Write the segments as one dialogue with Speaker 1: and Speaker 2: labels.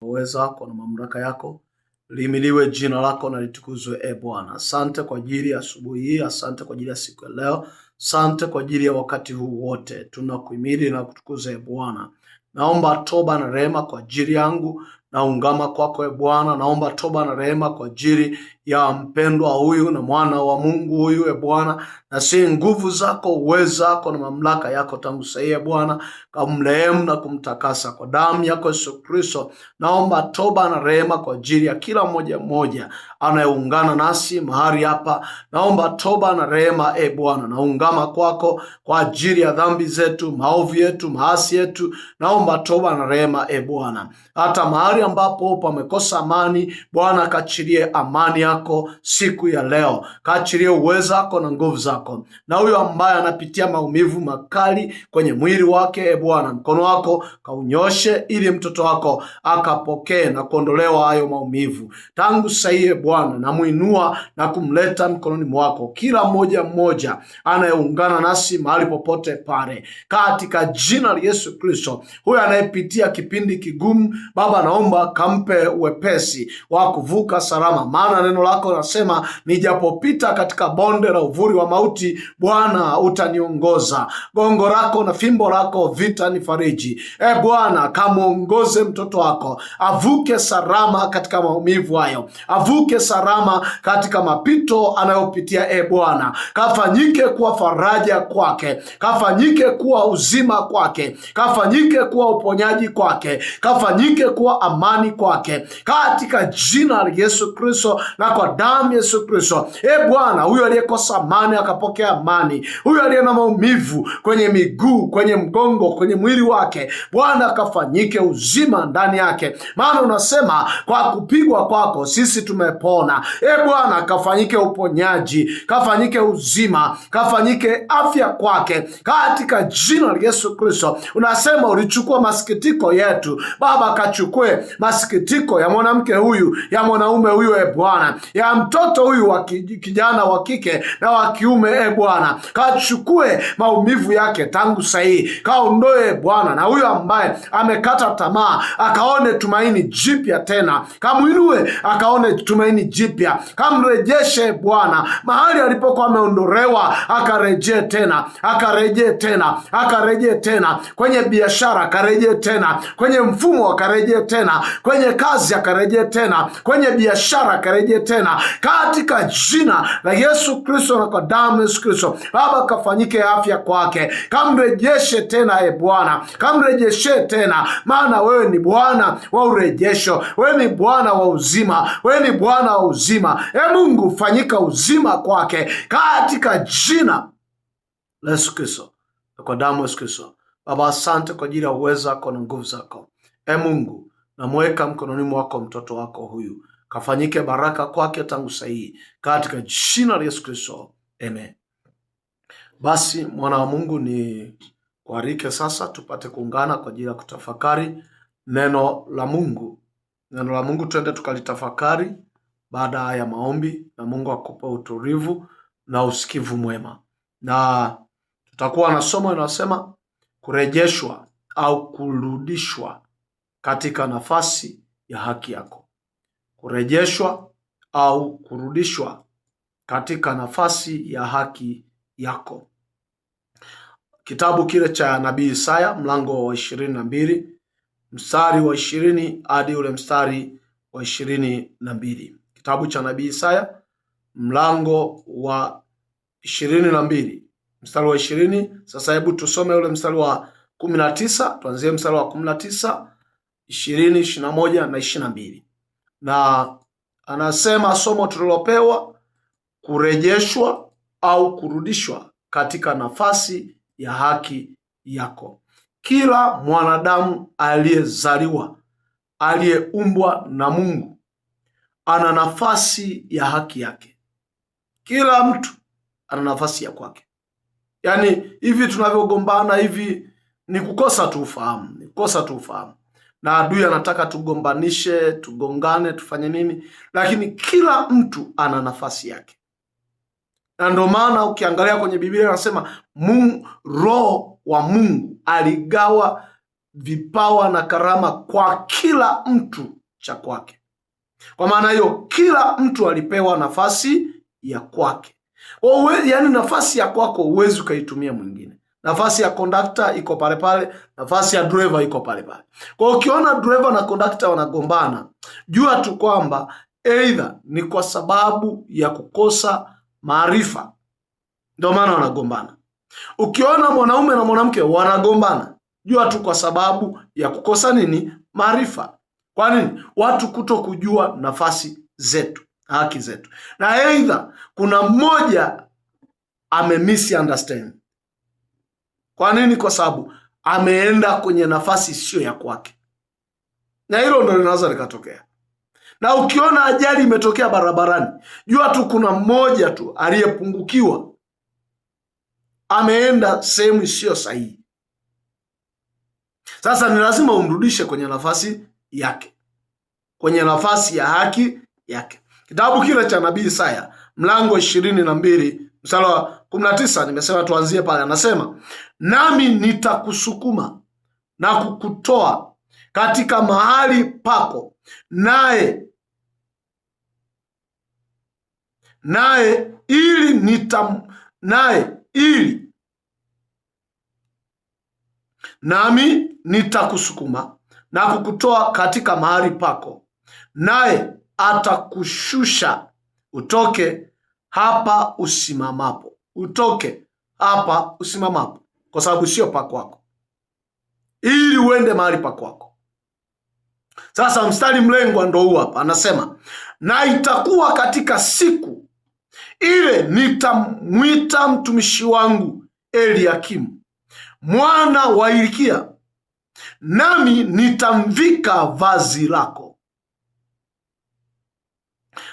Speaker 1: Uweza wako na mamlaka yako, lihimidiwe jina lako na litukuzwe, e Bwana. Asante kwa ajili ya asubuhi hii, asante kwa ajili ya siku ya leo, asante kwa ajili ya wakati huu wote. Tunakuhimidi na kutukuza, e Bwana. Naomba toba na rehema kwa ajili yangu, naungama kwako e Bwana. Naomba toba na rehema kwa ajili ya mpendwa huyu na mwana wa Mungu huyu, e Bwana, na si nguvu zako, uwezo wako na mamlaka yako tangu sahii, e Bwana, kamrehemu na kumtakasa kwa damu yako Yesu Kristo. Naomba toba na rehema kwa ajili ya kila mmoja mmoja anayeungana nasi mahali hapa. Naomba toba na rehema, e Bwana, naungama kwako kwa ajili ya dhambi zetu, maovu yetu, maasi yetu. Naomba toba na rehema, e Bwana, hata mahali ambapo pamekosa amani, Bwana kachilie amani yako siku ya leo, kaachilie uwezo wako na nguvu zako, na huyo ambaye anapitia maumivu makali kwenye mwili wake, e Bwana, mkono wako kaunyoshe, ili mtoto wako akapokee na kuondolewa hayo maumivu. Tangu sasa, Bwana, namuinua na kumleta mkononi mwako kila mmoja mmoja anayeungana nasi mahali popote pale, katika jina la Yesu Kristo. Huyo anayepitia kipindi kigumu, Baba, naomba kampe uwepesi wa kuvuka salama, maana neno lako nasema, nijapopita katika bonde la uvuli wa mauti, Bwana utaniongoza, gongo lako na fimbo lako vitanifariji. E Bwana, kamwongoze mtoto wako avuke salama katika maumivu hayo, avuke salama katika mapito anayopitia. E Bwana, kafanyike kuwa faraja kwake, kafanyike kuwa uzima kwake, kafanyike kuwa uponyaji kwake, kafanyike kuwa amani kwake, katika jina la Yesu Kristo na kwa damu Yesu Kristo. E Bwana, huyo aliyekosa amani akapokea amani, huyo aliye na maumivu kwenye miguu, kwenye mgongo, kwenye mwili wake, Bwana akafanyike uzima ndani yake, maana unasema kwa kupigwa kwako sisi tumepona. E Bwana, kafanyike uponyaji, kafanyike uzima, kafanyike afya kwake katika jina la Yesu Kristo. Unasema ulichukua masikitiko yetu, Baba, kachukue masikitiko ya mwanamke huyu, ya mwanaume huyu, e Bwana, ya mtoto huyu wa kijana wa kike na wa kiume, e Bwana, kachukue maumivu yake tangu sahii, kaondoe Bwana, na huyu ambaye amekata tamaa akaone tumaini jipya tena, kamwinue akaone tumaini jipya, kamrejeshe Bwana mahali alipokuwa ameondolewa, akarejee tena, akarejee tena, akarejee tena kwenye biashara, akarejee tena kwenye mfumo, akarejee tena kwenye kazi, akarejee tena kwenye biashara, akarejee tena katika jina la Yesu Kristo na kwa damu Yesu Kristo. Baba, kafanyike afya kwake, kamrejeshe tena e Bwana, kamrejeshe tena, maana wewe ni Bwana wa urejesho, wewe ni Bwana wa uzima, wewe ni Bwana wa uzima. E Mungu, fanyika uzima kwake katika jina la Yesu Kristo na kwa damu ya Yesu Kristo. Baba, asante kwa ajili ya uwezo wako na nguvu zako. E Mungu, namweka mkononi mwako mtoto wako huyu, kafanyike baraka kwake tangu sahii, katika jina la Yesu Kristo, amen. Basi mwana wa Mungu, ni kuarike sasa tupate kuungana kwa ajili ya kutafakari neno la Mungu. Neno la Mungu twende tukalitafakari baada ya maombi, na Mungu akupe utulivu na usikivu mwema, na tutakuwa na somo linasema kurejeshwa au kurudishwa katika nafasi ya haki yako. Kurejeshwa au kurudishwa katika nafasi ya haki yako. Kitabu kile cha nabii Isaya mlango wa 22 mstari wa 20 hadi ule mstari wa 22. Kitabu cha nabii Isaya mlango wa 22 mstari wa 20. Sasa hebu tusome ule mstari wa 19, tuanzie mstari wa 19, 20, 21 na 22. Na anasema somo tulilopewa, kurejeshwa au kurudishwa katika nafasi ya haki yako. Kila mwanadamu aliyezaliwa, aliyeumbwa na Mungu ana nafasi ya haki yake. Kila mtu ana nafasi ya kwake. Yaani hivi tunavyogombana hivi ni kukosa tu ufahamu, ni kukosa tu ufahamu, na adui anataka tugombanishe, tugongane, tufanye nini, lakini kila mtu ana nafasi yake, na ndio maana ukiangalia kwenye Biblia anasema Mungu, Roho wa Mungu aligawa vipawa na karama kwa kila mtu cha kwake. Kwa maana hiyo, kila mtu alipewa nafasi ya kwake. Yaani nafasi ya kwako huwezi ukaitumia mwingine. Nafasi ya kondakta iko pale pale, nafasi ya driver iko pale pale. Kwa hiyo ukiona driver na kondakta wanagombana, jua tu kwamba either ni kwa sababu ya kukosa maarifa, ndio maana wanagombana. Ukiona mwanaume na mwanamke wanagombana, jua tu kwa sababu ya kukosa nini? Maarifa. Kwa nini? Watu kuto kujua nafasi zetu, haki zetu, na either kuna mmoja ame misunderstand. Kwa nini? Kwa sababu ameenda kwenye nafasi isiyo ya kwake, na hilo ndo linaweza likatokea. Na ukiona ajali imetokea barabarani, jua tu kuna mmoja tu aliyepungukiwa, ameenda sehemu isiyo sahihi. Sasa ni lazima umrudishe kwenye nafasi yake, kwenye nafasi ya haki yake. Kitabu kile cha nabii Isaya mlango 22 mstari wa 19, nimesema tuanzie pale. Anasema, nami nitakusukuma na kukutoa katika mahali pako, naye ili nitam, naye ili nami nitakusukuma na kukutoa katika mahali pako, naye atakushusha utoke hapa usimamapo, utoke hapa usimamapo, kwa sababu sio pa kwako, ili uende mahali pa kwako. Sasa mstari mlengwa ndo huu hapa, anasema na itakuwa katika siku ile nitamwita mtumishi wangu Eliakimu mwana wa Hilkia, nami nitamvika vazi lako,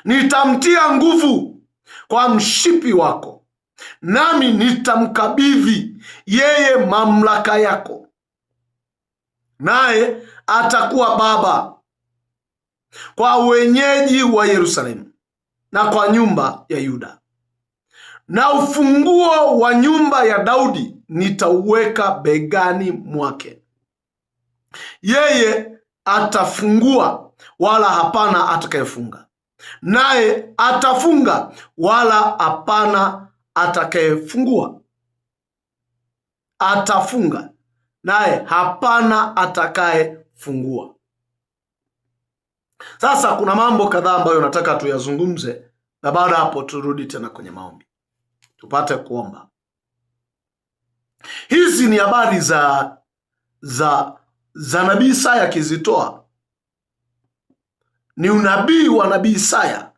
Speaker 1: nitamtia nguvu kwa mshipi wako, nami nitamkabidhi yeye mamlaka yako, naye atakuwa baba kwa wenyeji wa Yerusalemu na kwa nyumba ya Yuda. Na ufunguo wa nyumba ya Daudi nitauweka begani mwake, yeye atafungua wala hapana atakayefunga, naye atafunga wala hapana atakayefungua. Atafunga naye hapana atakayefungua. Sasa kuna mambo kadhaa ambayo nataka tuyazungumze, na baada hapo turudi tena kwenye maombi tupate kuomba. Hizi ni habari za nabii Isaya akizitoa, ni unabii wa nabii Isaya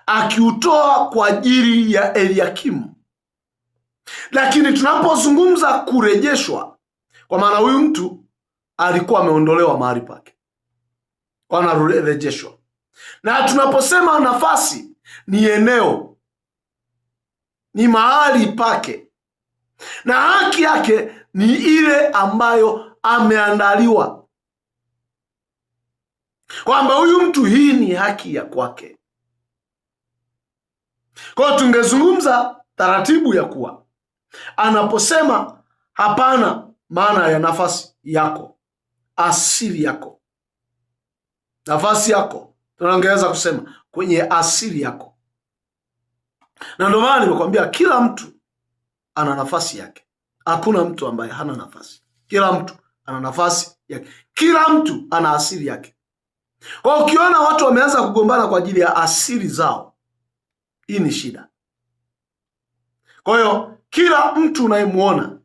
Speaker 1: akiutoa kwa ajili ya Eliakimu. Lakini tunapozungumza kurejeshwa, kwa maana huyu mtu alikuwa ameondolewa mahali pake, wanarejeshwa. Na tunaposema nafasi, ni eneo, ni mahali pake, na haki yake ni ile ambayo ameandaliwa, kwamba huyu mtu, hii ni haki ya kwake. Kwa hiyo tungezungumza taratibu ya kuwa anaposema hapana, maana ya nafasi yako, asili yako, nafasi yako, tunaongeza kusema kwenye asili yako. Na ndio maana nimekwambia kila mtu ana nafasi yake. Hakuna mtu ambaye hana nafasi. Kila mtu ana nafasi yake, kila mtu ana asili yake. Kwa ukiona watu wameanza kugombana kwa ajili ya asili zao, hii ni shida. Kwa hiyo kila mtu unayemuona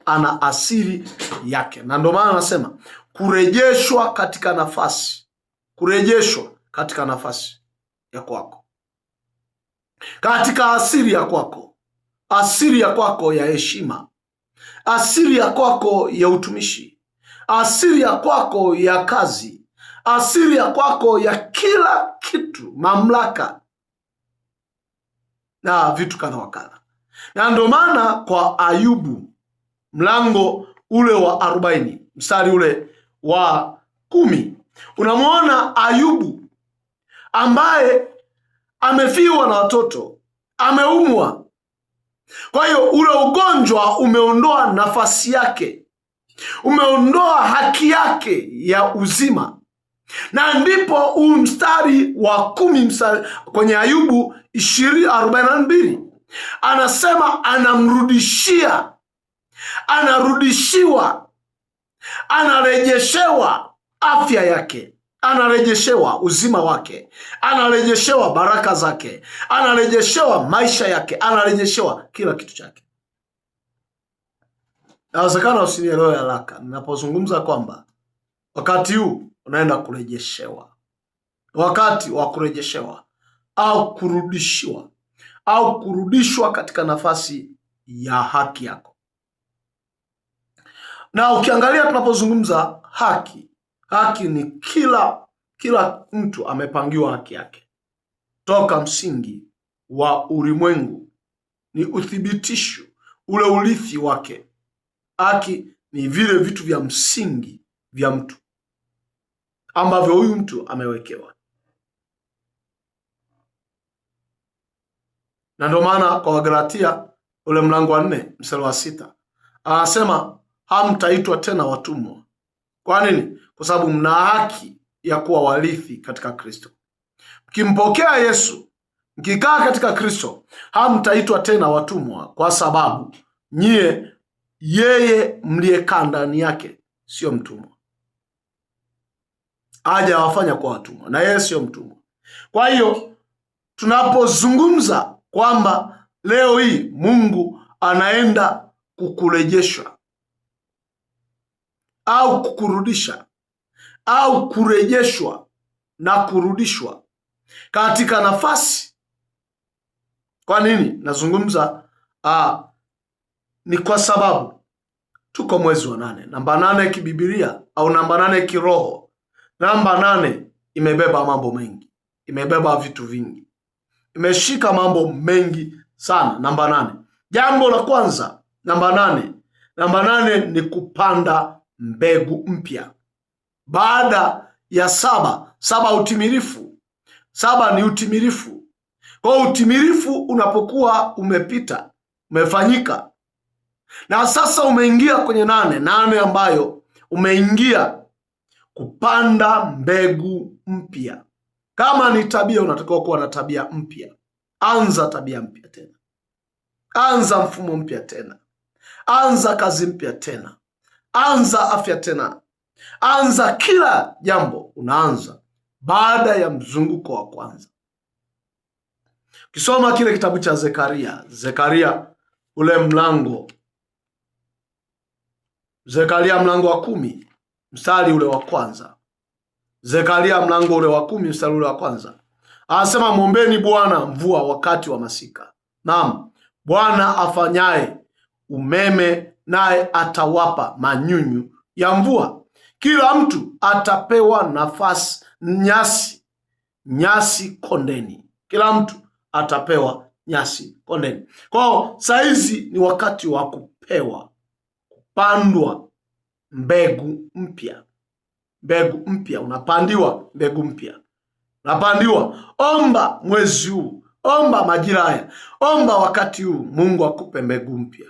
Speaker 1: ana asili yake, na ndio maana nasema kurejeshwa katika nafasi, kurejeshwa katika nafasi ya kwako, katika asili ya kwako, asili ya kwako ya heshima, asili ya kwako ya utumishi, asili ya kwako ya kazi, asili ya kwako ya kila kitu, mamlaka na vitu kadha wa kadha. Na ndio maana kwa Ayubu mlango ule wa 40 mstari ule wa 10 unamwona Ayubu ambaye amefiwa na watoto, ameumwa. Kwa hiyo ule ugonjwa umeondoa nafasi yake Umeondoa haki yake ya uzima. Na ndipo huu mstari wa 10 mstari kwenye Ayubu 20:42 anasema anamrudishia, anarudishiwa, anarejeshewa afya yake, anarejeshewa uzima wake, anarejeshewa baraka zake, anarejeshewa maisha yake, anarejeshewa kila kitu chake. Nawezekana usinielewe haraka ninapozungumza kwamba wakati huu unaenda kurejeshewa, wakati wa kurejeshewa au kurudishiwa au kurudishwa katika nafasi ya haki yako. Na ukiangalia tunapozungumza haki, haki ni kila mtu amepangiwa haki yake toka msingi wa ulimwengu, ni uthibitisho ule urithi wake. Haki ni vile vitu vya msingi vya mtu ambavyo huyu mtu amewekewa, na ndio maana kwa Wagalatia ule mlango wa 4 mstari wa 6 anasema hamtaitwa tena watumwa. Kwa nini? Kwa sababu mna haki ya kuwa warithi katika Kristo. Mkimpokea Yesu, mkikaa katika Kristo, hamtaitwa tena watumwa, kwa sababu nyie, yeye mliyekaa ndani yake sio mtumwa. Haja wafanya kuwa watumwa, na yeye sio mtumwa. Kwa hiyo tunapozungumza kwamba leo hii Mungu anaenda kukurejesha au kukurudisha au kurejeshwa na kurudishwa katika nafasi. Kwa nini nazungumza? Ni kwa sababu tuko mwezi wa 8, namba 8 kibibilia au namba 8 kiroho. Namba 8 imebeba mambo mengi, imebeba vitu vingi, imeshika mambo mengi sana. Namba 8, jambo la kwanza, namba 8, namba 8 ni kupanda mbegu mpya. Baada ya 7, 7 utimilifu, 7 ni utimilifu. Kwa hiyo utimilifu unapokuwa umepita, umefanyika, na sasa umeingia kwenye 8, 8 ambayo umeingia kupanda mbegu mpya. Kama ni tabia, unatakiwa kuwa na tabia mpya. Anza tabia mpya tena, anza mfumo mpya tena, anza kazi mpya tena, anza afya tena, anza kila jambo. Unaanza baada ya mzunguko wa kwanza. Ukisoma kile kitabu cha Zekaria, Zekaria ule mlango, Zekaria mlango wa 10 mstari ule wa kwanza, Zekaria mlango ule wa 10 mstari ule wa kwanza anasema, mwombeni Bwana mvua wakati wa masika. Naam, Bwana afanyaye umeme naye atawapa manyunyu ya mvua. Kila mtu atapewa nafasi, nyasi, nyasi kondeni. Kila mtu atapewa nyasi kondeni. Kwa hiyo saizi ni wakati wa kupewa, kupandwa mbegu mpya. Mbegu mpya, unapandiwa mbegu mpya. Unapandiwa. Omba mwezi huu, omba majira haya, omba wakati huu Mungu akupe mbegu mpya.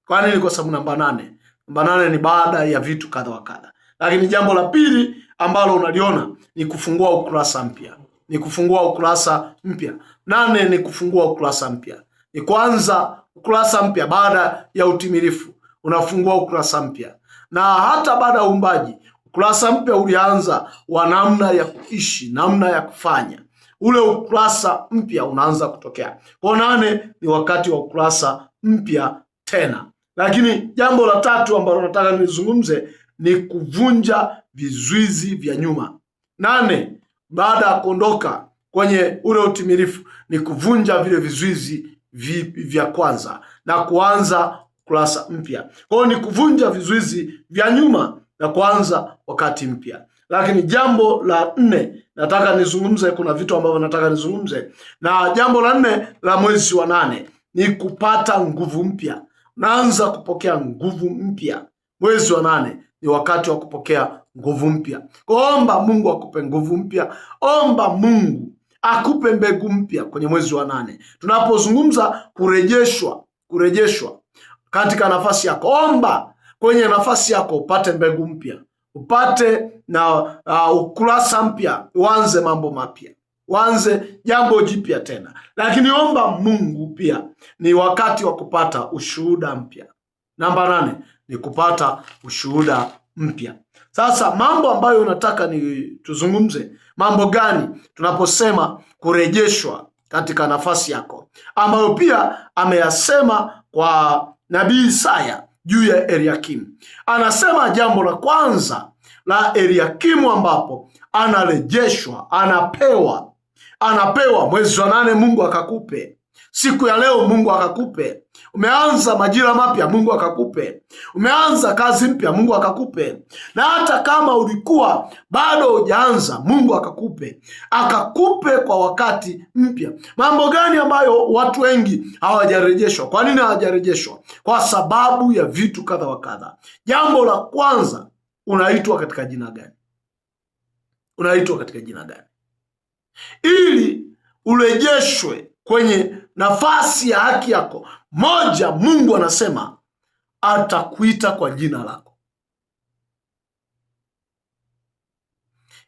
Speaker 1: Kwa nini? Kwa sababu namba 8. Namba 8 ni baada ya vitu kadha wa kadha. Lakini jambo la pili ambalo unaliona ni kufungua ukurasa mpya. Ni kufungua ukurasa mpya. 8 ni kufungua ukurasa mpya. Ni kuanza ukurasa mpya baada ya utimilifu. Unafungua ukurasa mpya. Na hata baada ya uumbaji, ukurasa mpya ulianza wa namna ya kuishi, namna ya kufanya. Ule ukurasa mpya unaanza kutokea. Kwa 8 ni wakati wa ukurasa mpya tena. Lakini jambo la tatu ambalo nataka nizungumze ni kuvunja vizuizi vya nyuma. 8 baada ya kuondoka kwenye ule utimilifu ni kuvunja vile vizuizi vya kwanza na kuanza kurasa mpya. Kwa hiyo ni kuvunja vizuizi vya nyuma na kuanza wakati mpya. Lakini jambo la 4 nataka nizungumze, kuna vitu ambavyo nataka nizungumze. Na jambo la 4 la mwezi wa 8 ni kupata nguvu mpya. Naanza kupokea nguvu mpya. Mwezi wa 8 ni wakati wa kupokea nguvu mpya. Omba Mungu akupe nguvu mpya. Omba Mungu akupe mbegu mpya kwenye mwezi wa 8. Tunapozungumza kurejeshwa, kurejeshwa katika nafasi yako, omba kwenye nafasi yako upate mbegu mpya, upate na ukurasa mpya, uanze mambo mapya, uanze jambo jipya tena. Lakini omba Mungu pia, ni wakati wa kupata ushuhuda mpya. Namba 8 ni kupata ushuhuda mpya. Sasa mambo ambayo unataka ni tuzungumze, mambo gani tunaposema kurejeshwa katika nafasi yako, ambayo pia ameyasema kwa nabii Isaya juu ya Eliakimu. Anasema jambo la kwanza la Eliakimu ambapo anarejeshwa, anapewa mwezi wa 8, Mungu akakupe siku ya leo, Mungu akakupe. Umeanza majira mapya, Mungu akakupe. Umeanza kazi mpya, Mungu akakupe. Na hata kama ulikuwa bado hujaanza, Mungu akakupe, akakupe kwa wakati mpya. Mambo gani ambayo watu wengi hawajarejeshwa? Kwa nini hawajarejeshwa? Kwa sababu ya vitu kadha wa kadha. Jambo la kwanza, unaitwa katika jina gani? Unaitwa katika jina gani ili urejeshwe kwenye nafasi ya haki yako? Moja, Mungu anasema atakuita kwa jina lako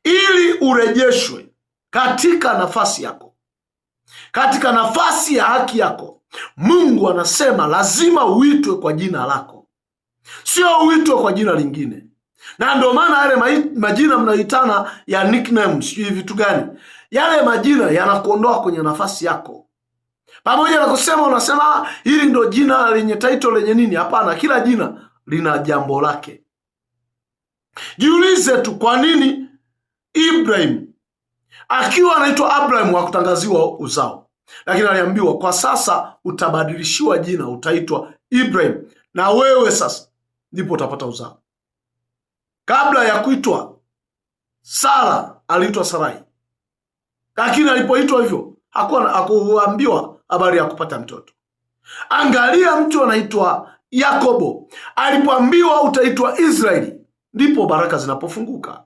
Speaker 1: ili urejeshwe katika nafasi yako, katika nafasi ya haki yako. Mungu anasema lazima uitwe kwa jina lako, sio uitwe kwa jina lingine. Na ndio maana yale majina mnaitana ya nickname, sijui vitu gani, yale majina yanakuondoa kwenye nafasi yako. Pamoja na kusema unasema hili ndo jina lenye title lenye nini. Hapana, kila jina lina jambo lake. Jiulize tu, kwa nini Ibrahim akiwa anaitwa Abraham hakutangaziwa uzao, lakini aliambiwa kwa sasa utabadilishiwa jina, utaitwa Ibrahim, na wewe sasa ndipo utapata uzao. Kabla ya kuitwa Sara aliitwa Sarai, lakini alipoitwa hivyo hakuambiwa habari ya kupata mtoto. Angalia mtu anaitwa Yakobo, alipoambiwa utaitwa Israeli, ndipo baraka zinapofunguka.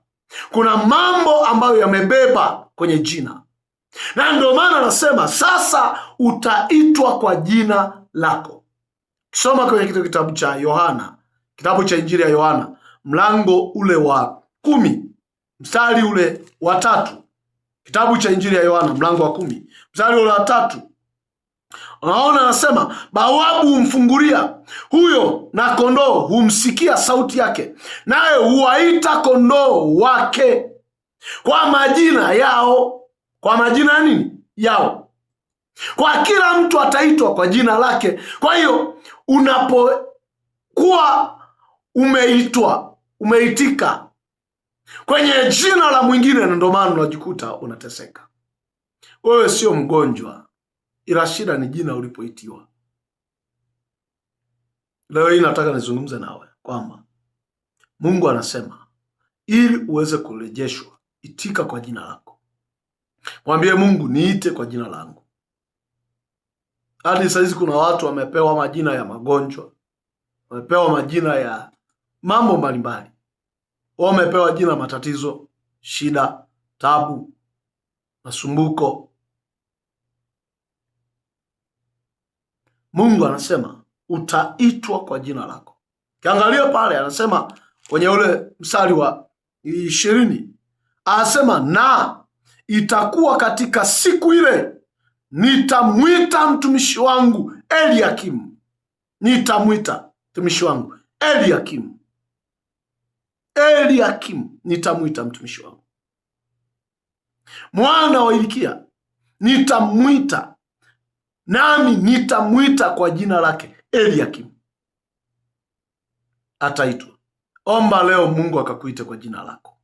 Speaker 1: Kuna mambo ambayo yamebeba kwenye jina, na ndio maana anasema sasa utaitwa kwa jina lako. Soma kwenye kitabu cha Yohana, kitabu cha Injili ya Yohana mlango ule wa 10 mstari ule wa 3. Kitabu cha Injili ya Yohana mlango wa 10 mstari ule wa 3. Unaona, anasema bawabu humfungulia huyo, na kondoo humsikia sauti yake, naye huwaita kondoo wake kwa majina yao. Kwa majina ya nini yao? Kwa kila mtu ataitwa kwa jina lake. Kwa hiyo unapokuwa umeitwa, umeitika kwenye jina la mwingine, na ndio maana unajikuta unateseka. Wewe sio mgonjwa, ila shida ni jina ulipoitiwa. Leo hii nataka nizungumze nawe kwamba Mungu anasema ili uweze kurejeshwa, itika kwa jina lako. Mwambie Mungu, niite kwa jina langu. Hadi saizi kuna watu wamepewa majina ya magonjwa, wamepewa majina ya mambo mbalimbali, wamepewa jina matatizo, shida, tabu, masumbuko. Mungu anasema utaitwa kwa jina lako. Kiangalia pale anasema kwenye ule mstari wa 20 anasema na itakuwa katika siku ile nitamwita mtumishi wangu Eliakimu, nitamwita mtumishi wangu Eliakimu, Eliakimu nitamwita mtumishi wangu, mwana wa Ilikia nitamwita, nami nitamwita kwa jina lake Eliakimu, ataitwa. Omba leo Mungu akakuite kwa jina lako.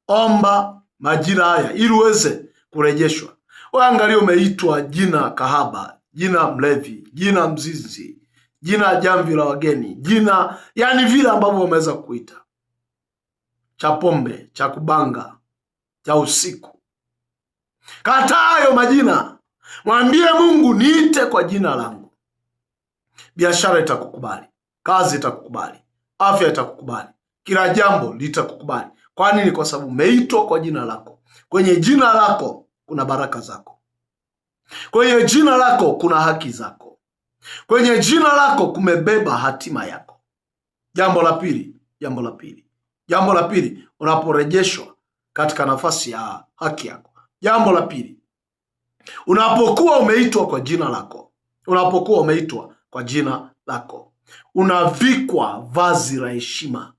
Speaker 1: Omba majira haya ili uweze kurejeshwa. Wewe umeitwa jina kahaba, jina mlevi, jina mzinzi, jina jamvi la wageni, jina yani vile ambavyo wameweza kuita cha pombe, cha kubanga, cha usiku. Kataa hayo majina, mwambie Mungu, niite kwa jina langu. Biashara itakukubali, kazi itakukubali, afya itakukubali, kila jambo litakukubali. Kwa nini? Kwa sababu umeitwa kwa jina lako. Kwenye jina lako kuna baraka zako, kwenye jina lako kuna haki zako, kwenye jina lako kumebeba hatima yako. Jambo la pili, jambo la pili, jambo la pili, unaporejeshwa katika nafasi ya haki yako. Jambo la pili, unapokuwa umeitwa kwa jina lako, unapokuwa umeitwa kwa jina lako, unavikwa vazi la heshima,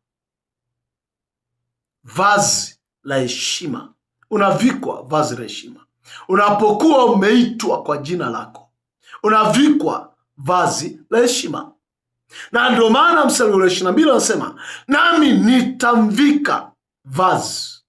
Speaker 1: vazi la heshima, unavikwa vazi la heshima. Unapokuwa umeitwa kwa jina lako, unavikwa vazi la heshima, na ndio maana mstari ule 22 anasema, nami nitamvika vazi,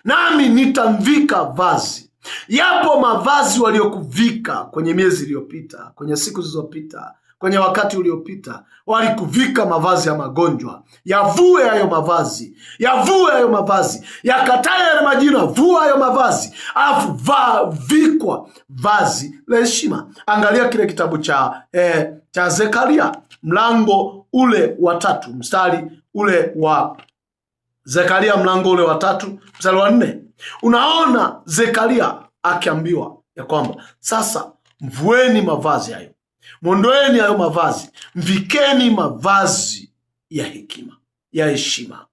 Speaker 1: nami nitamvika vazi. Yapo mavazi waliokuvika kwenye miezi iliyopita, kwenye siku zilizopita, kwenye wakati uliopita, walikuvika mavazi ya magonjwa. Yavue hayo mavazi, yavue hayo mavazi, yakatae yale majina, vua hayo mavazi, alafu vikwa vazi la heshima. Angalia kile kitabu cha Zekaria mlango ule wa 3 mstari ule wa Zekaria mlango ule wa 3 mstari wa 4. Unaona Zekaria akiambiwa ya kwamba sasa mvueni mavazi hayo, mwondoeni hayo mavazi, mvikeni mavazi ya hekima, ya heshima,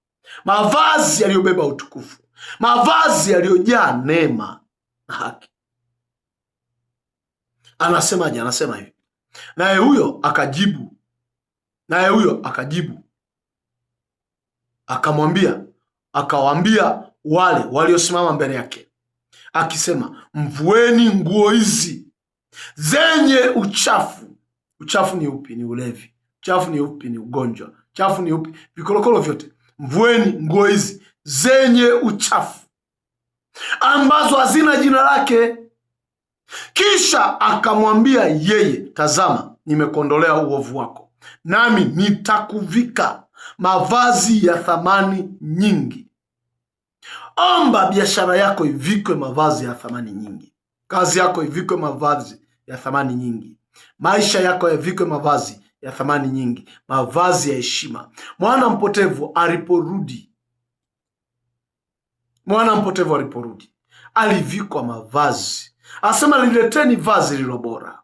Speaker 1: mavazi yaliyobeba utukufu, mavazi yaliyojaa neema na haki. Anasemaje? Anasema hivi, naye huyo akajibu, naye huyo akajibu akamwambia, akawaambia wale waliosimama mbele yake akisema, mvueni nguo hizi zenye uchafu. Uchafu ni upi? Ni ulevi. Uchafu ni upi? Ni ugonjwa. Uchafu ni upi? Vikorokoro vyote. Mvueni nguo hizi zenye uchafu ambazo hazina jina lake. Kisha akamwambia yeye, tazama, nimekuondolea uovu wako, nami nitakuvika mavazi ya thamani nyingi. Omba biashara yako ivikwe mavazi ya thamani nyingi, kazi yako ivikwe mavazi ya thamani nyingi, maisha yako yavikwe mavazi ya thamani nyingi, mavazi ya heshima. Mwana mpotevu aliporudi, mwana mpotevu aliporudi alivikwa mavazi, asema lileteni vazi lililo bora.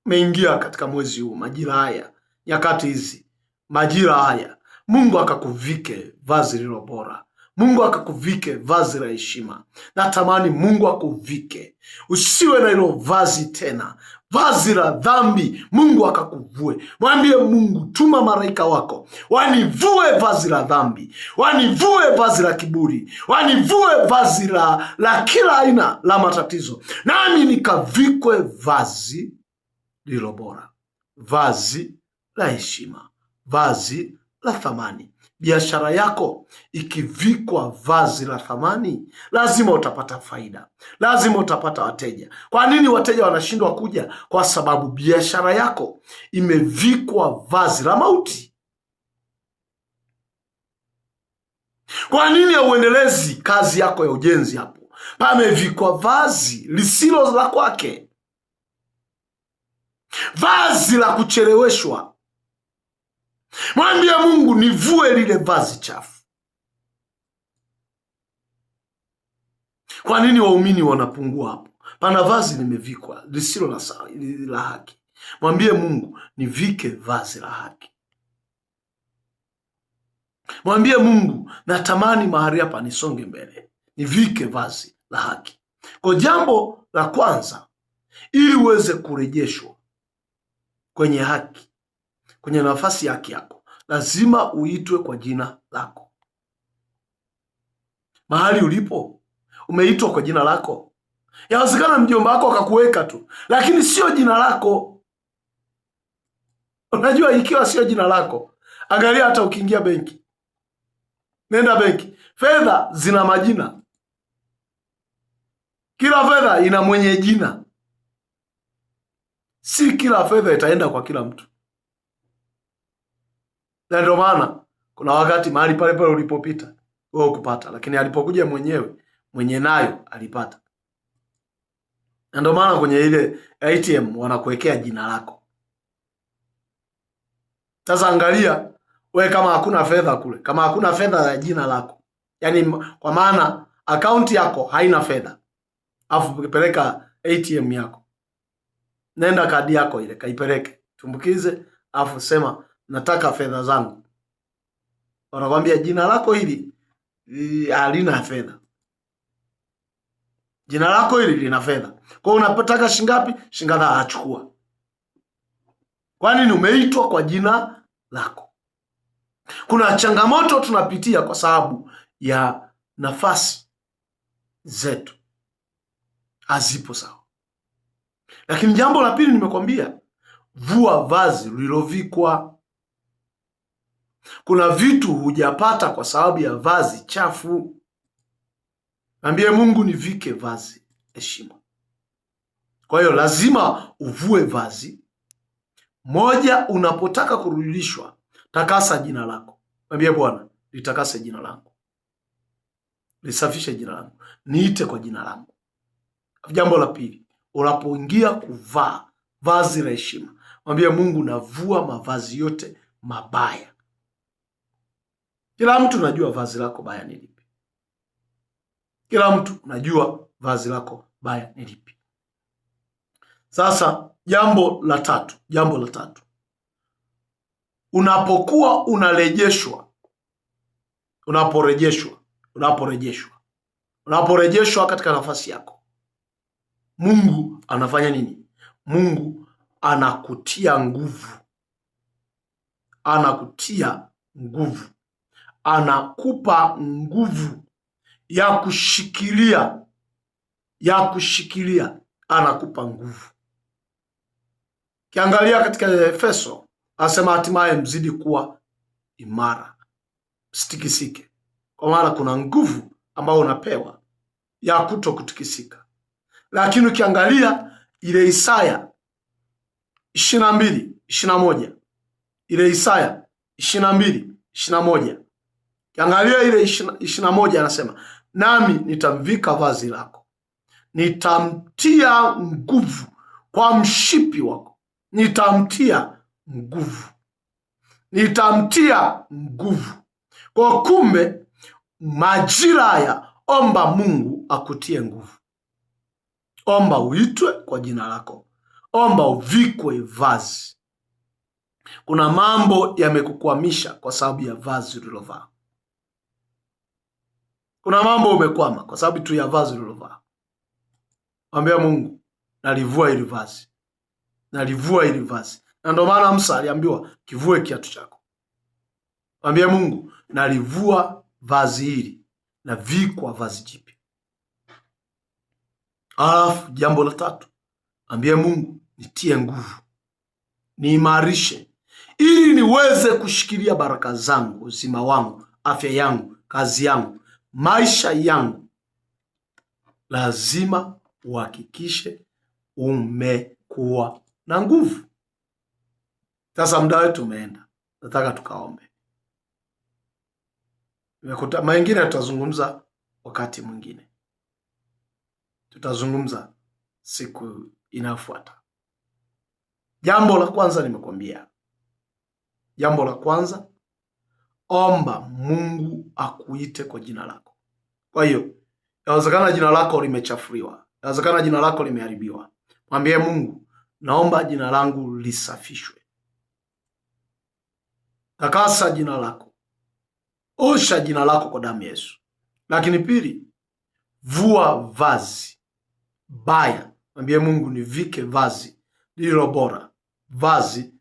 Speaker 1: Umeingia katika mwezi huu, majira haya, nyakati hizi, majira haya, Mungu akakuvike vazi lililo bora. Mungu akakuvike vazi la heshima. Natamani Mungu akuvike, usiwe na hilo vazi tena, vazi la dhambi. Mungu akakuvue. Mwambie Mungu, tuma malaika wako wanivue vazi la dhambi, wanivue vazi la kiburi, wanivue vazi la kila aina la matatizo, nami nikavikwe vazi lililo bora, vazi la heshima, vazi la thamani. Biashara yako ikivikwa vazi la thamani, lazima utapata faida, lazima utapata wateja. Kwa nini wateja wanashindwa kuja? Kwa sababu biashara yako imevikwa vazi la mauti. Kwa nini hauendelezi kazi yako ya ujenzi? Hapo pamevikwa vazi lisilo la kwake, vazi la kucheleweshwa. Mwambie Mungu, nivue lile vazi chafu. Kwa nini waumini wanapungua hapo? Pana vazi limevikwa lisilo la haki. Mwambie Mungu, nivike vazi la haki. Mwambie Mungu, natamani mahali hapa nisonge mbele, nivike vazi la haki. Kwa jambo la kwanza, ili uweze kurejeshwa kwenye haki, kwenye nafasi ya haki yako, lazima uitwe kwa jina lako. Mahali ulipo umeitwa kwa jina lako. Yawezekana mjomba wako akakuweka tu, lakini sio jina lako. Unajua, ikiwa sio jina lako, angalia hata ukiingia benki, nenda benki, fedha zina majina, kila fedha ina mwenye jina. Si kila fedha itaenda kwa kila mtu, na ndio maana kuna wakati mahali pale pale ulipopita wewe ukupata, lakini alipokuja mwenyewe mwenye nayo alipata. Na ndio maana kwenye ile ATM wanakuwekea jina lako. Sasa angalia we, kama hakuna fedha kule, kama hakuna fedha ya jina lako, yaani kwa maana akaunti yako haina fedha, afu ukipeleka ATM yako, nenda kadi yako ile kaipeleke, tumbukize, afu sema nataka fedha zangu. Wanakwambia jina lako hili halina fedha, jina lako hili lina fedha. Kwa hiyo unapotaka shingapi? Shingapi? Achukua. Kwa nini? Umeitwa kwa jina lako. Kuna changamoto tunapitia kwa sababu ya nafasi zetu hazipo sawa. Lakini jambo la pili nimekwambia, vua vazi lililovikwa. Kuna vitu hujapata kwa sababu ya vazi chafu. Ambie Mungu nivike vazi heshima. Kwa hiyo lazima uvue vazi moja. Unapotaka kurudishwa, takasa jina lako. Mwambie Bwana, litakase jina langu, lisafishe jina langu, niite kwa jina langu. Jambo la pili, unapoingia kuvaa vazi la heshima, mwambie Mungu, navua mavazi yote mabaya. Kila mtu najua vazi lako baya ni lipi. Kila mtu najua vazi lako baya ni lipi. Sasa jambo la tatu, jambo la tatu, unapokuwa unarejeshwa, unaporejeshwa, unaporejeshwa, unaporejeshwa katika nafasi yako, Mungu anafanya nini? Mungu anakutia nguvu, anakutia nguvu, anakupa nguvu ya kushikilia, ya kushikilia, anakupa nguvu. Kiangalia katika Efeso anasema hatimaye mzidi kuwa imara, msitikisike, kwa maana kuna nguvu ambayo unapewa ya kuto kutikisika. Lakini ukiangalia ile Isaya 22:21, ile Isaya 22:21, ukiangalia ile 21 anasema nami nitamvika vazi lako, nitamtia nguvu kwa mshipi wako, nitamtia nguvu, nitamtia nguvu. Kwa kumbe, majira haya, omba Mungu akutie nguvu, omba uitwe kwa jina lako, omba uvikwe vazi. Kuna mambo yamekukwamisha kwa sababu ya vazi ulilovaa. Kuna mambo umekwama kwa sababu tu ya vazi ulilovaa. Mwambia Mungu, nalivua hili vazi, nalivua hili vazi. Na ndio maana Musa aliambiwa kivue kiatu chako. Mwambie Mungu, nalivua vazi hili na vikwa vazi jipya. Alafu jambo la tatu, ambie Mungu, nitie nguvu, niimarishe, ili niweze kushikilia baraka zangu, uzima wangu, afya yangu, kazi yangu, maisha yangu. Lazima uhakikishe umekuwa na nguvu. Sasa muda wetu umeenda, nataka tukaombe. Mengine tutazungumza wakati mwingine, tutazungumza siku inayofuata. Jambo la kwanza nimekwambia, jambo la kwanza, omba Mungu akuite kwa jina lako. Kwa hiyo yawezekana jina lako limechafuliwa, yawezekana jina lako limeharibiwa. Mwambie Mungu, naomba jina langu lisafishwe. Takasa jina lako, osha jina lako kwa damu ya Yesu. Lakini pili, vua vazi baya, mwambie Mungu nivike vazi lililo bora, vazi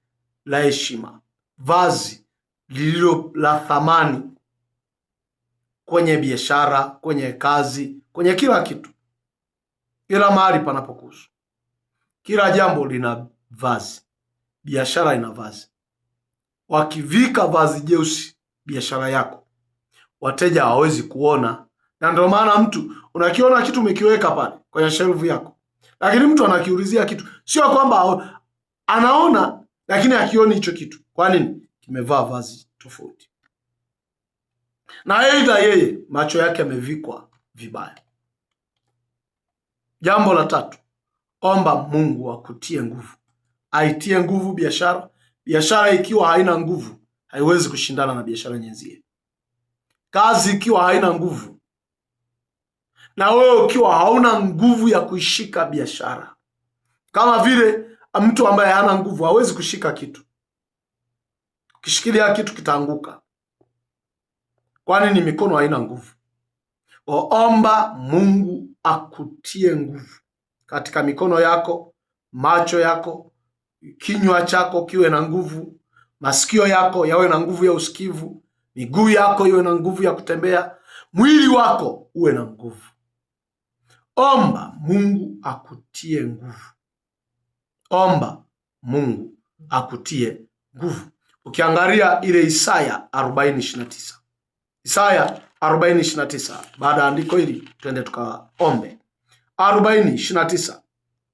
Speaker 1: la heshima, vazi lililo la thamani kwenye biashara, kwenye kazi, kwenye kila kitu, kila mahali panapokuhusu. Kila jambo lina vazi, biashara ina vazi. Wakivika vazi jeusi biashara yako, wateja hawawezi kuona, na ndio maana mtu unakiona kitu umekiweka pale kwenye shelfu yako, lakini mtu anakiulizia kitu, sio kwamba anaona, lakini akioni hicho kitu. Kwa nini? Kimevaa vazi tofauti, na aidha yeye macho yake yamevikwa vibaya. Jambo la tatu, omba Mungu akutie nguvu, aitie nguvu biashara. Biashara ikiwa haina nguvu haiwezi kushindana na biashara nyenzie. Kazi ikiwa haina nguvu, na wewe ukiwa hauna nguvu ya kuishika biashara, kama vile mtu ambaye hana nguvu hawezi kushika kitu. Ukishikilia kitu kitaanguka. Kwani ni mikono haina nguvu? Omba Mungu akutie nguvu katika mikono yako, macho yako, kinywa chako kiwe na nguvu, masikio yako yawe na nguvu ya usikivu, miguu yako iwe na nguvu ya kutembea, mwili wako uwe na nguvu. Omba Mungu akutie nguvu, omba Mungu akutie nguvu. Ukiangalia ile Isaya 40:29, Isaya 40:29. Baada ya andiko hili twende tukaombe. 40:29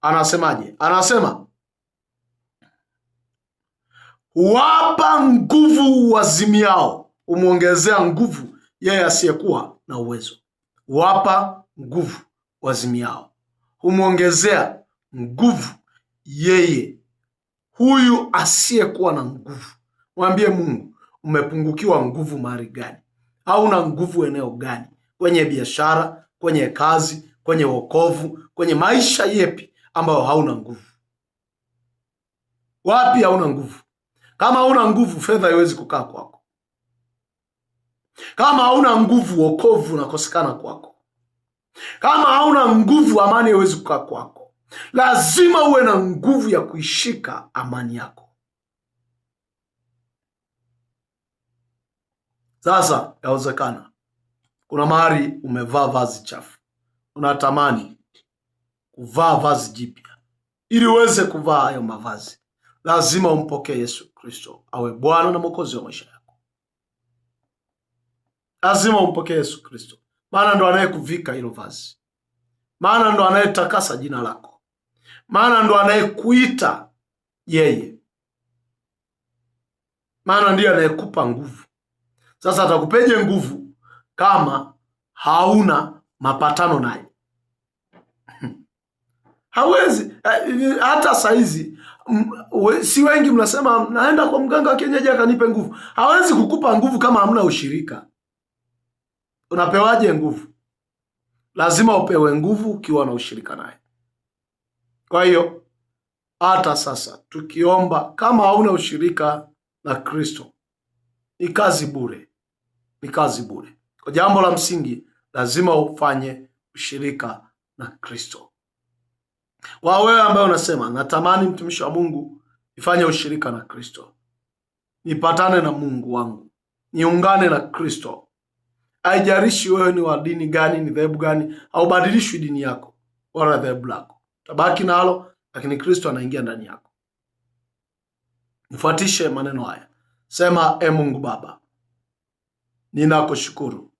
Speaker 1: anasemaje? Anasema huwapa nguvu wazimiao, humwongezea nguvu yeye asiyekuwa na uwezo. Huwapa nguvu wazimiao, humwongezea nguvu yeye huyu asiyekuwa na nguvu. Mwambie Mungu, umepungukiwa nguvu mahali gani? Hauna nguvu eneo gani? Kwenye biashara, kwenye kazi, kwenye wokovu, kwenye maisha yepi ambayo hauna nguvu? Wapi hauna nguvu? Kama hauna nguvu, fedha haiwezi kukaa kwako. Kama hauna nguvu, wokovu unakosekana kwako. Kama hauna nguvu, amani haiwezi kukaa kwako. Lazima uwe na nguvu ya kuishika amani yako. Sasa yawezekana kuna mahali umevaa vazi chafu, unatamani kuvaa vazi jipya. Ili uweze kuvaa hayo mavazi, lazima umpokee Yesu Kristo awe Bwana na Mwokozi wa maisha yako. Lazima umpokee Yesu Kristo, maana ndo anayekuvika hilo vazi, maana ndo anayetakasa jina lako, maana ndo anayekuita yeye, maana ndiye anayekupa nguvu. Sasa atakupeje nguvu kama hauna mapatano naye? Hawezi. Hata saizi si wengi mnasema naenda kwa mganga wa kienyeji akanipe nguvu. Hawezi kukupa nguvu kama hamna ushirika. Unapewaje nguvu? Lazima upewe nguvu ukiwa na ushirika naye. Kwa hiyo hata sasa tukiomba, kama hauna ushirika na Kristo ni kazi bure, ni kazi bure. Kwa jambo la msingi, lazima ufanye ushirika na Kristo. Kwa wewe ambaye unasema natamani mtumishi wa Mungu nifanye ushirika na Kristo, nipatane na Mungu wangu, niungane na Kristo. Haijalishi wewe ni wa dini gani, ni dhehebu gani, haubadilishwi dini yako wala dhehebu lako, tabaki nalo, lakini Kristo anaingia ndani yako. Nifuatishe maneno haya, sema: E Mungu Baba, ninakushukuru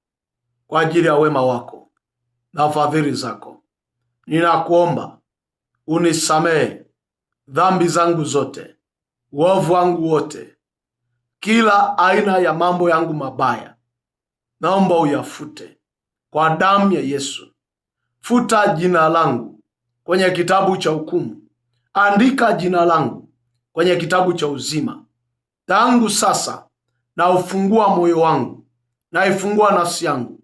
Speaker 1: kwa ajili ya wema wako na fadhili zako. Ninakuomba unisamehe dhambi zangu zote, uovu wangu wote, kila aina ya mambo yangu mabaya, naomba uyafute kwa damu ya Yesu. Futa jina langu kwenye kitabu cha hukumu, andika jina langu kwenye kitabu cha uzima. Tangu sasa na ufungua moyo wangu, naifungua nafsi yangu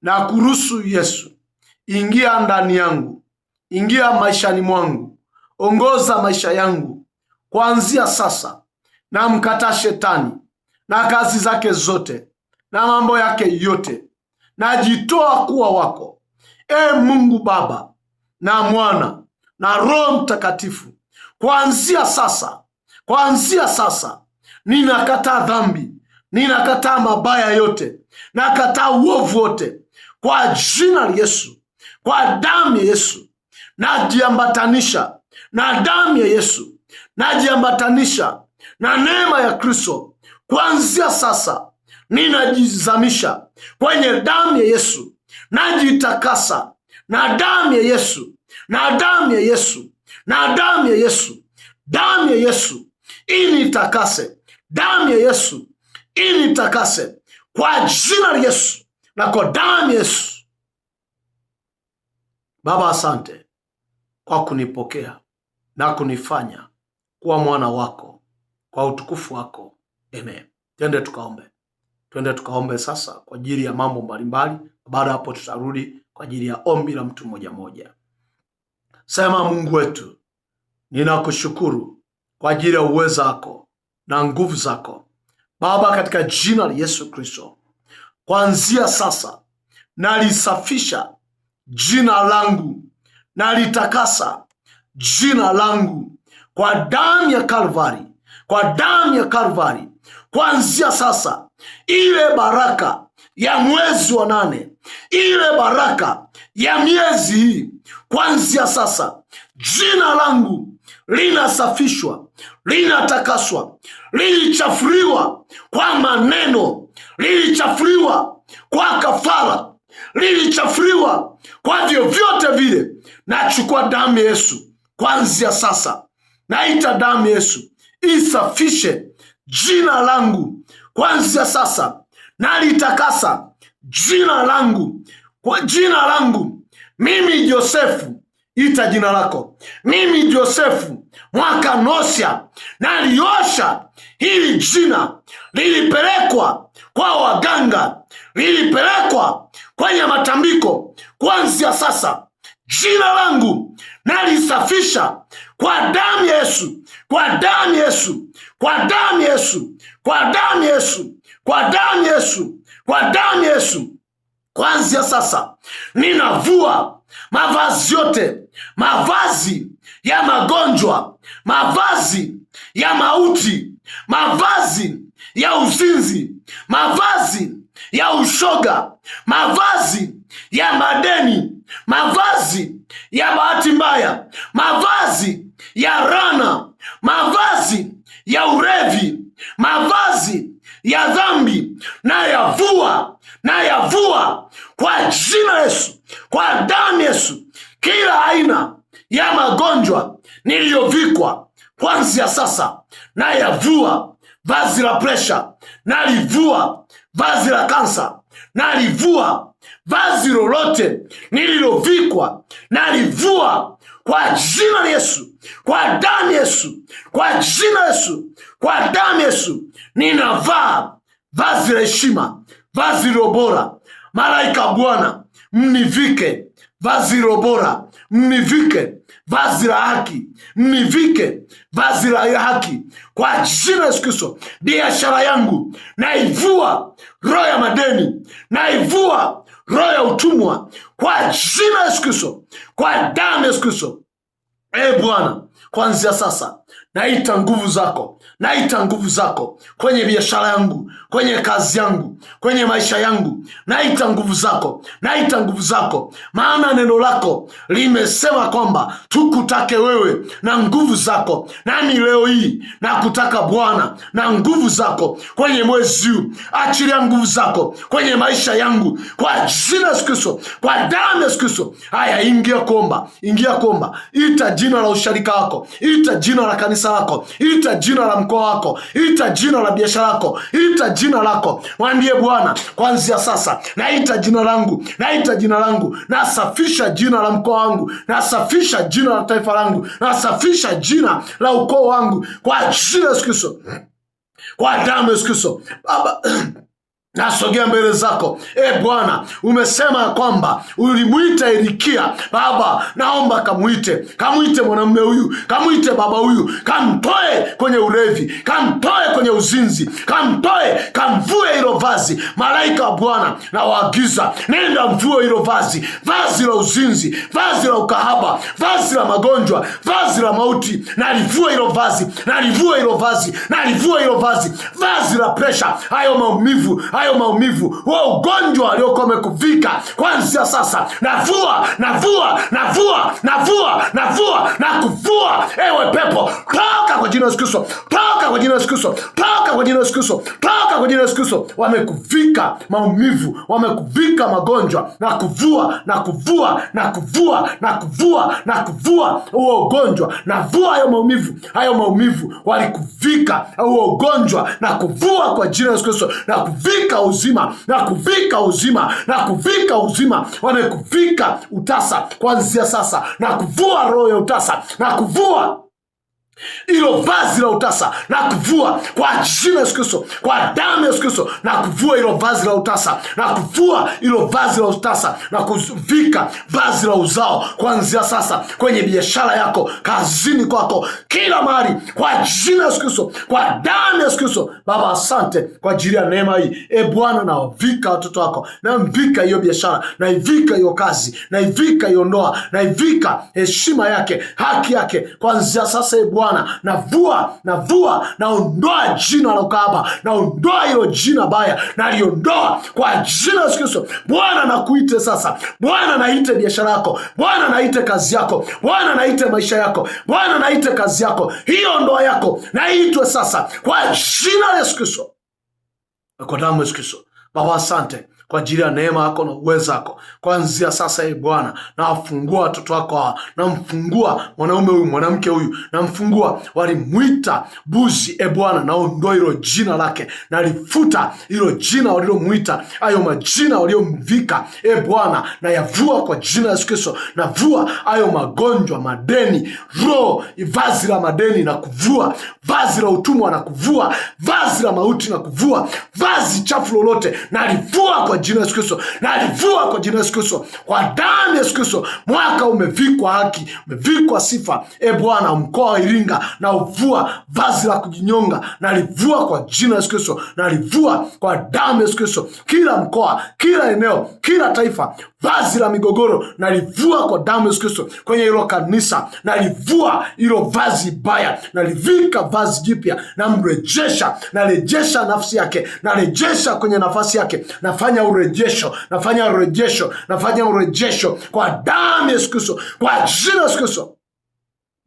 Speaker 1: na kuruhusu Yesu ingia ndani yangu, ingia maishani mwangu, ongoza maisha yangu kuanzia sasa. Na mkataa shetani na kazi zake zote na mambo yake yote, najitoa kuwa wako, e Mungu Baba na Mwana na Roho Mtakatifu. Kuanzia sasa, kuanzia sasa ninakataa dhambi, ninakataa mabaya yote, nakataa uovu wote kwa jina la Yesu, kwa damu ya Yesu najiambatanisha na damu ya Yesu, najiambatanisha na neema ya Kristo. Kuanzia sasa ninajizamisha kwenye damu ya Yesu, najitakasa na damu ya Yesu, na damu ya Yesu, na damu ya Yesu, damu ya Yesu initakase, damu ya Yesu initakase kwa jina la Yesu na kwa damu ya Yesu. Baba, asante kwa kunipokea na kunifanya kuwa mwana wako kwa utukufu wako. Amen. Twende tukaombe, twende tukaombe sasa kwa ajili ya mambo mbalimbali. Baada hapo, tutarudi kwa ajili ya ombi la mtu mmoja mmoja. Sema, Mungu wetu, ninakushukuru kwa ajili ya uwezo wako na nguvu zako Baba, katika jina la Yesu Kristo. Kuanzia sasa nalisafisha jina langu, nalitakasa jina langu kwa damu ya Kalvari, kwa damu ya Kalvari. Kuanzia sasa ile baraka ya mwezi wa nane, ile baraka ya miezi hii, kuanzia sasa jina langu linasafishwa, linatakaswa. Lilichafuliwa kwa maneno, lilichafuliwa kwa kafara, lilichafuliwa kwa vyovyote vile. Nachukua damu ya Yesu kuanzia sasa, naita damu ya Yesu isafishe jina langu kuanzia sasa, nalitakasa jina langu kwa jina langu mimi Josefu, ita jina lako mimi Josefu Mwakanosia, naliosha hili jina. Lilipelekwa kwa waganga, lilipelekwa kwenye matambiko. Kuanzia sasa jina langu nalisafisha kwa damu Yesu, kwa damu Yesu, kwa damu Yesu, kwa damu Yesu, kwa damu Yesu, kwa damu Yesu. Kuanzia sasa ninavua mavazi yote, mavazi ya magonjwa, mavazi ya mauti, mavazi ya uzinzi, mavazi ya ushoga, mavazi ya madeni, mavazi ya bahati mbaya, mavazi ya rana, mavazi ya urevi, mavazi ya dhambi, na yavua, na yavua kwa jina Yesu, kwa damu Yesu, kila aina ya magonjwa niliyovikwa kwanzia sasa, na yavua vazi la presha, nalivua vazi la kansa, nalivua vazi lolote nililovikwa, nalivua kwa jina la Yesu, kwa damu Yesu, kwa jina Yesu, kwa damu Yesu. Ninavaa vazi la heshima, vazi lilo bora. Malaika Bwana, mnivike vazi lilo bora, mnivike vazi la haki, mnivike vazi la haki kwa jina la Yesu Kristo. Biashara yangu naivua roho ya madeni, naivua roho ya utumwa kwa jina la Yesu Kristo, kwa damu ya Yesu Kristo. E Bwana, kuanzia sasa naita nguvu zako, naita nguvu zako kwenye biashara yangu, kwenye kazi yangu, kwenye maisha yangu, naita nguvu zako, naita nguvu zako, maana neno lako limesema kwamba tukutake wewe na nguvu zako. Nami leo hii nakutaka Bwana na nguvu zako kwenye mwezi huu, achilia nguvu zako kwenye maisha yangu kwa jina Yesu Kristo, kwa damu ya Yesu Kristo. Haya, ingia kuomba, ingia kuomba, ita jina la usharika wako, ita jina la kanisa lako, ita jina la mkoa wako, ita jina la biashara yako, ita jina lako, mwambie Bwana, kuanzia sasa naita jina langu, naita jina langu, nasafisha jina la mkoa wangu, nasafisha jina la taifa langu, nasafisha jina la ukoo wangu kwa jina la Yesu Kristo, kwa damu ya Yesu Kristo. Baba, nasogea mbele zako e Bwana, umesema kwamba ulimwita Elikia. Baba, naomba kamwite, kamwite mwanamume huyu, kamwite baba huyu, kamtoe kwenye ulevi, kamtoe kwenye uzinzi, kamtoe, kamvue hilo vazi. Malaika wa Bwana nawaagiza, nenda mvue hilo vazi, vazi la uzinzi, vazi la ukahaba, vazi la magonjwa, vazi la mauti. Nalivue hilo vazi, nalivue hilo vazi, nalivue hilo vazi, vazi la presha, hayo maumivu, hayo maumivu, huo ugonjwa aliokuwa amekuvika, kwanzia sasa navua, navua, navua, navua, navua na kuvua. Ewe pepo, toka kwa jina la Yesu Kristo, toka kwa jina la Yesu Kristo, toka kwa jina la Yesu Kristo, toka kwa jina la Yesu Kristo. Wamekuvika maumivu, wamekuvika magonjwa, na kuvua, na kuvua, na kuvua, na kuvua, na kuvua huo ugonjwa, navua hayo maumivu, hayo maumivu walikuvika huo ugonjwa, na kuvua kwa jina la Yesu Kristo, na kuvika uzima, na kuvika uzima, na kuvika uzima. Wamekuvika utasa kuanzia sasa, na kuvua roho ya utasa, na kuvua Hilo vazi la utasa na kuvua kwa jina Yesu Kristo, kwa damu ya Yesu Kristo, na kuvua hilo vazi la utasa, na kuvua hilo vazi la utasa, na kuvika vazi la uzao kuanzia sasa, kwenye biashara yako, kazini kwako, kila mahali, kwa jina Yesu Kristo, kwa damu ya Yesu Kristo. Baba, asante kwa ajili ya neema hii. E Bwana, nawavika watoto wako, namvika hiyo biashara, naivika hiyo kazi, naivika hiyo ndoa, naivika heshima yake, haki yake, kuanzia sasa. E Bwana, navua, navua, naondoa jina la ukahaba, naondoa hilo jina baya, naliondoa kwa jina la Yesu Kristo. Bwana nakuite sasa, Bwana naite biashara yako, Bwana naite kazi yako, Bwana naite maisha yako, Bwana naite kazi yako, hiyo ndoa yako naitwe sasa kwa jina la Yesu Kristo na kwa damu ya Yesu Kristo. Baba, asante kwa ajili ya neema yako na uwezo wako. Kuanzia sasa, e Bwana, nawafungua watoto wako hawa, namfungua mwanaume huyu, mwanamke huyu, namfungua. Walimwita buzi, e Bwana, naondoa hilo jina lake, nalifuta hilo jina walilomwita, hayo majina waliomvika, e Bwana, nayavua kwa jina la Yesu Kristo. Navua hayo magonjwa, madeni, roho, vazi la madeni na kuvua, vazi la utumwa na kuvua, vazi la mauti na kuvua, vazi chafu lolote nalivua kwa jina la Yesu Kristo, nalivua kwa jina la Yesu Kristo, kwa damu ya Yesu Kristo. Mwaka umevikwa haki, umevikwa sifa. E Bwana, mkoa wa Iringa na uvua vazi la kujinyonga, nalivua kwa jina la Yesu Kristo, nalivua kwa damu ya Yesu Kristo. Kila mkoa, kila eneo, kila taifa, vazi la migogoro nalivua kwa damu ya Yesu Kristo. Kwenye hilo kanisa nalivua hilo vazi baya, nalivika vazi jipya, namrejesha, narejesha nafsi yake, narejesha kwenye nafasi yake, nafanya urejesho, nafanya urejesho, nafanya urejesho kwa damu ya Yesu Kristo, kwa jina la Yesu Kristo.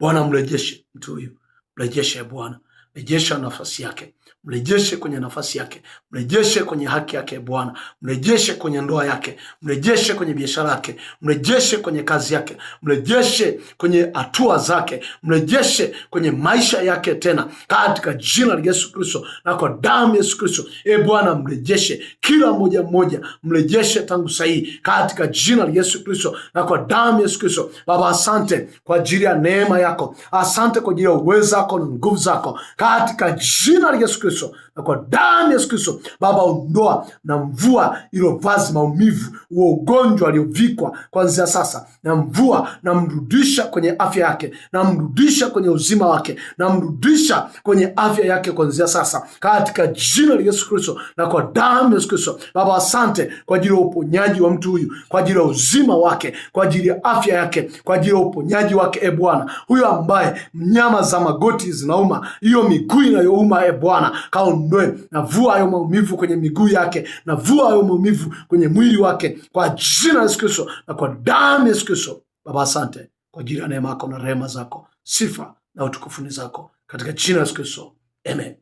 Speaker 1: Bwana, mrejeshe mtu huyu, mrejeshe Bwana, rejesha nafasi yake, mrejeshe kwenye nafasi yake, mrejeshe kwenye haki yake Bwana, mrejeshe kwenye ndoa yake, mrejeshe kwenye biashara yake, mrejeshe kwenye kazi yake, mrejeshe kwenye hatua zake, mrejeshe kwenye maisha yake tena, katika jina la Yesu Kristo na kwa damu ya Yesu Kristo. E Bwana, mrejeshe kila mmoja mmoja, mrejeshe tangu sahii, katika jina la Yesu Kristo na kwa damu ya Yesu Kristo. Baba, asante kwa ajili ya neema yako, asante kwa ajili ya uwezo wako na nguvu zako, katika jina la Yesu Kristo na kwa damu ya Yesu Kristo. Baba, ondoa na mvua ilo vazi maumivu, huo ugonjwa aliovikwa kuanzia sasa, na mvua namrudisha kwenye afya yake, namrudisha kwenye uzima wake, namrudisha kwenye afya yake kuanzia sasa, katika jina la Yesu Kristo na kwa damu ya Yesu Kristo. Baba, asante kwa ajili ya uponyaji wa mtu huyu, kwa ajili ya uzima wake, kwa ajili ya afya yake, kwa ajili ya uponyaji wake. E Bwana, huyo ambaye nyama za magoti zinauma, hiyo miguu inayouma, e Bwana, kaondoe. Navua hayo maumivu kwenye miguu yake, navua hayo maumivu kwenye mwili wake, kwa jina la Yesu Kristo na kwa damu ya Yesu Kristo. Baba, asante kwa ajili ya neema yako na rehema zako, sifa na utukufu ni zako, katika jina la Yesu Kristo, amen.